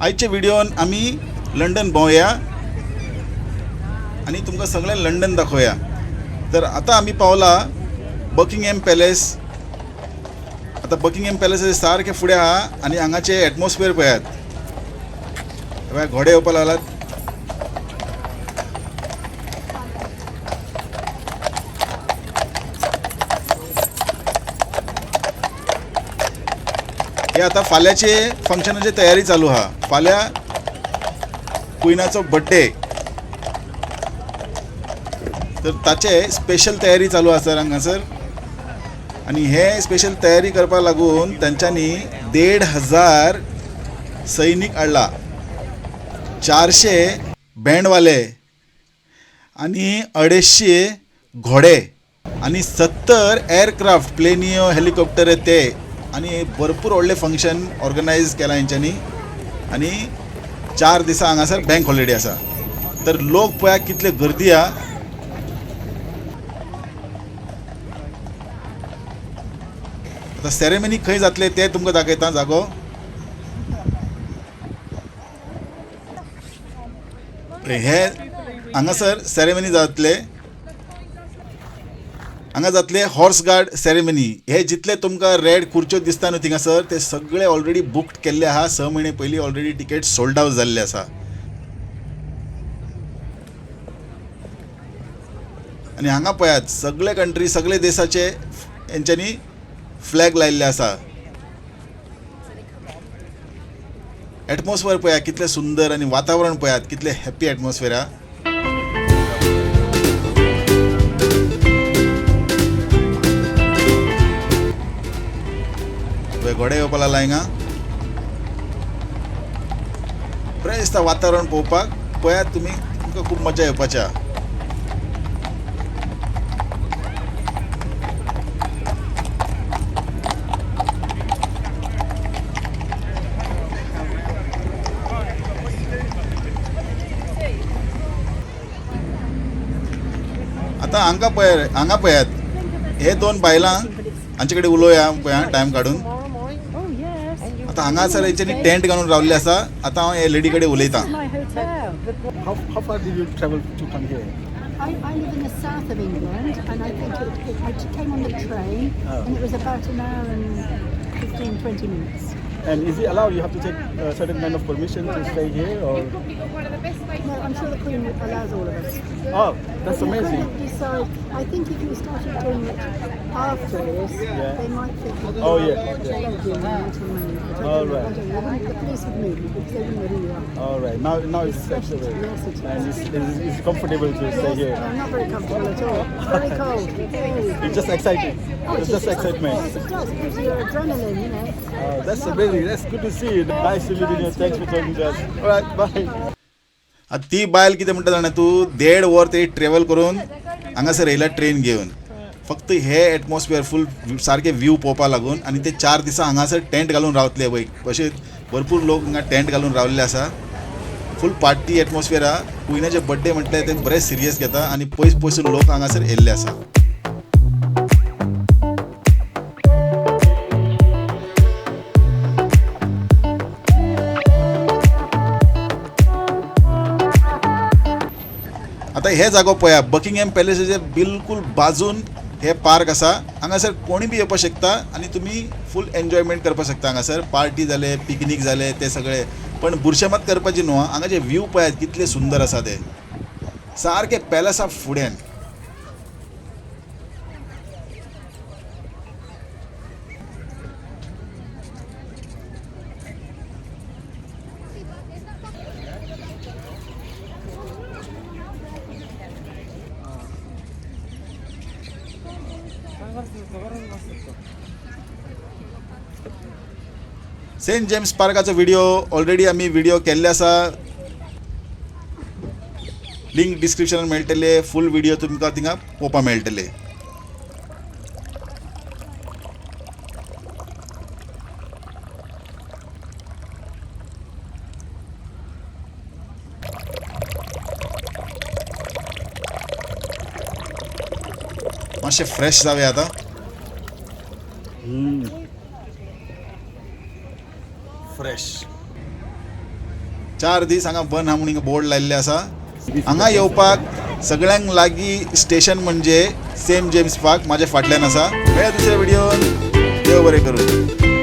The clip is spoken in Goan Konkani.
आयच्या व्हिडिओन आमी लंडन भोंवया आनी तुमकां सगळें लंडन दाखोवया. तर आतां आमी पावला बकिंगहॅम पॅलेस. आतां बकिंगहॅम पॅलेस सारकें फुडें आहा आनी हांगाचें एटमॉस्फियर पळयात. घोडे येवपाक लागलात. हे आतां फाल्यांचे फंक्शनाची तयारी चालू आहा. फाल्यां क्विनाचो बड्डे, तर ताचे स्पेशल तयारी चालू आसा हांगासर. आनी हे स्पेशल तयारी करपाक लागून तांच्यांनी 1500 सैनीक हाडला, 400 बँडवाले आनी 250 घोडे आनी 70 एअरक्राफ्ट, प्लेनियो, हेलिकॉप्टर ते आनी भरपूर व्हडलें फंक्शन ऑर्गनायज केलां हेंच्यांनी. आनी 4 दिसां हांगासर बँक हॉलिडे आसा. तर लोक पळया कितले गर्दी आहा. आतां सेरेमनी खंय जातले ते तुमकां दाखयता जागो. हे हांगासर सेरेमनी जातले. हांगा जातले हॉर्स गार्ड सेरेमनी. हे जितले तुमकां रेड खुर्च्यो दिसता न्हू थिंगासर ते सगळे ऑलरेडी बुक्ड केल्ले आहा. 6 म्हयने पयलीं ऑलरेडी टिकेट सोल्ड आवट जाल्ले आसा. आनी हांगा पळयात सगळे कंट्री, सगळे देशाचे हेंच्यांनी फ्लॅग लायिल्ले आसा. एटमॉस्फियर पळयात कितलें सुंदर आनी वातावरण पळयात कितलें हॅप्पी एटमॉस्फियर आहा. घोडे येवपाक लागला हिंगा. बरें दिसता वातावरण पळोवपाक. पळयात तुमी, तुमकां खूब मजा येवपाची आहा. आतां हांगा पळय, हांगा पळयात हे 2 बायलां हांचे कडेन उलोवया पळया टायम काडून. आतां हांगासर हेंच्यांनी टेंट घालून रावल्ले आसा. आतां हांव हे लेडी कडेन उलयतां. How far did you travel to come here? I live in the south of England, and I think I came on the train, and it was about an hour and 15-20 minutes. And is it allowed? You have to take a certain kind of permission to stay here, or? No, I'm sure the Queen allows all of us. Oh, that's You amazing. couldn't decide. I think if you started doing it after this, Yeah. they might think that Oh, you're yeah, yeah. begging and wanting money. But I All don't know. right. I don't know. The police would move you because they wouldn't know who you are. All right. Now it's acceptable. Yes, it is. And it's comfortable to stay Yes, here. no, I'm not very comfortable at all. It's very cold. Very. It's just exciting. Oh, It's it just is. excitement. Yes, it does. It gives you adrenaline, you know. That's amazing. That's good to see you. Nice to meet you. Thanks for talking to us. All right, bye. आतां ती बायल कितें म्हणटा जाणा तूं, 1.5 वर ते ट्रॅवल करून हांगासर येयला ट्रेन घेवन. फक्त हे एटमॉस्फियर फूल सारके व्यू पळोवपाक लागून. आनी ते 4 दिसां हांगासर टेंट घालून रावतले पळय. अशे भरपूर लोक हांगा टेंट घालून रावल्ले आसा. फूल पार्टी एटमॉस्फियर आहा. क्विनाचे बड्डे म्हटल्यार ते बरे सिरियस घेता आनी पयस पयसून लोक हांगासर येयल्ले आसा. आतां हे जागो पळया, बकिंगहॅम पॅलेसाचे बिलकूल बाजून हे पार्क आसा. हांगासर कोणी बी येवपाक शकता आनी तुमी फूल एन्जॉयमेंट करपाक शकता. हांगासर पार्टी जाले, पिकनीक जाले ते सगळे, पण बुरशे मात करपाची न्हू. हांगाचे व्यू पळयात कितले सुंदर आसा ते, सारके पॅलेसा फुड्यान. सेंट जेम्स पार्काचो व्हिडिओ ऑलरेडी आमी व्हिडिओ केल्ले आसा. लिंक डिस्क्रिप्शनान मेळटले. फूल व्हिडिओ तुमकां थिंगा पळोवपाक मेळटले. मातशें फ्रेश जावया आतां. फ्रेश. 4 दीस हांगा बंद आहा म्हणून हिंगा बोर्ड लायिल्ले आसा. हांगा येवपाक सगळ्यांक लागीं स्टेशन म्हणजे सेंट जेम्स पार्क, म्हाज्या फाटल्यान आसा. मेळया दुसऱ्या व्हिडियोन. देव बरें करूं.